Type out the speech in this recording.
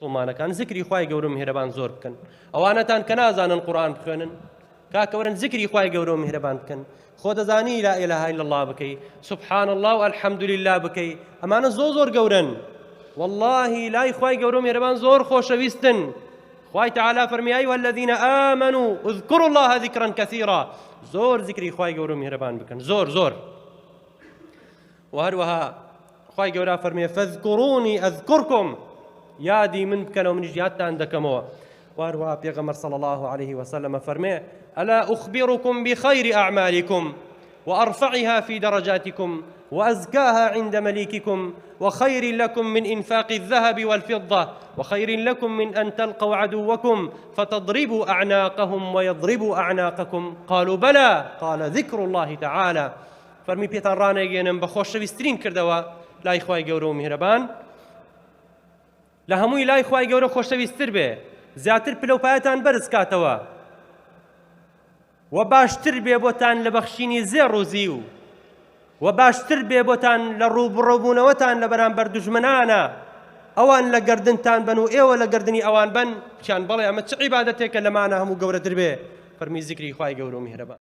موسڵمانەکان زکری خوای گەورە و میهرەبان زۆر بکەن ئەوانەتان کە نازانن قورئان بخوێنن کاکە وەرن زکری خوای گەورە و میهرەبان بکەن خۆ دەزانی لا اله الا الله بکەی سبحان الله و الحمد لله بکەی ئەمانە زۆر زۆر گەورەن والله لای خوای گەورە و میهرەبان زۆر خۆشەویستن خوای تعالی فەرمی أيها الذين آمنوا اذكروا الله ذكرا كثيرا زۆر زکری خوای گەورە و میهرەبان بکەن زۆر زۆر وهەروەها خوای گەورە فەرمێ فاذكروني أذكركم یادی من بکەنەوە منیش یادتان دەکەمەوە وهەروەها پێغەمبەر صلی الله عليه وسلم فەرمێ ألا أخبركم بخير أعمالكم وأرفعها في درجاتكم وأزكاها عند مليككم وخير لكم من إنفاق الذهب والفضة وخير لكم من أن تلقوا عدوكم فتضربوا أعناقهم ويضربوا أعناقكم قالوا بلى قال ذكر الله تعالى فەرمی پێتان ڕانەگەێنم بە خۆشەویستترین کردەوە لای خوای گەورە و میهرەبان لە هەمووی لای خوای گەورە خۆشەویستتر بێ زیاتر پلە و پایەتان بەرز کاتەوە و باشتر بێ بۆتان لە بەخشینی زێڕ و زیو و باشتر بێ بۆتان لە ڕووبڕۆبوونەوەتان لە بەرامبەر دوژمنانە ئەوان لە گردنتان بن و ئێوە لە گردنی ئەوان بن چیان بەڵێ ئەمە چ عیبادەتێکە لەمانە هەموو گەورەتر بێ فەرمی زیکری خوای گەورە و میهرەبان.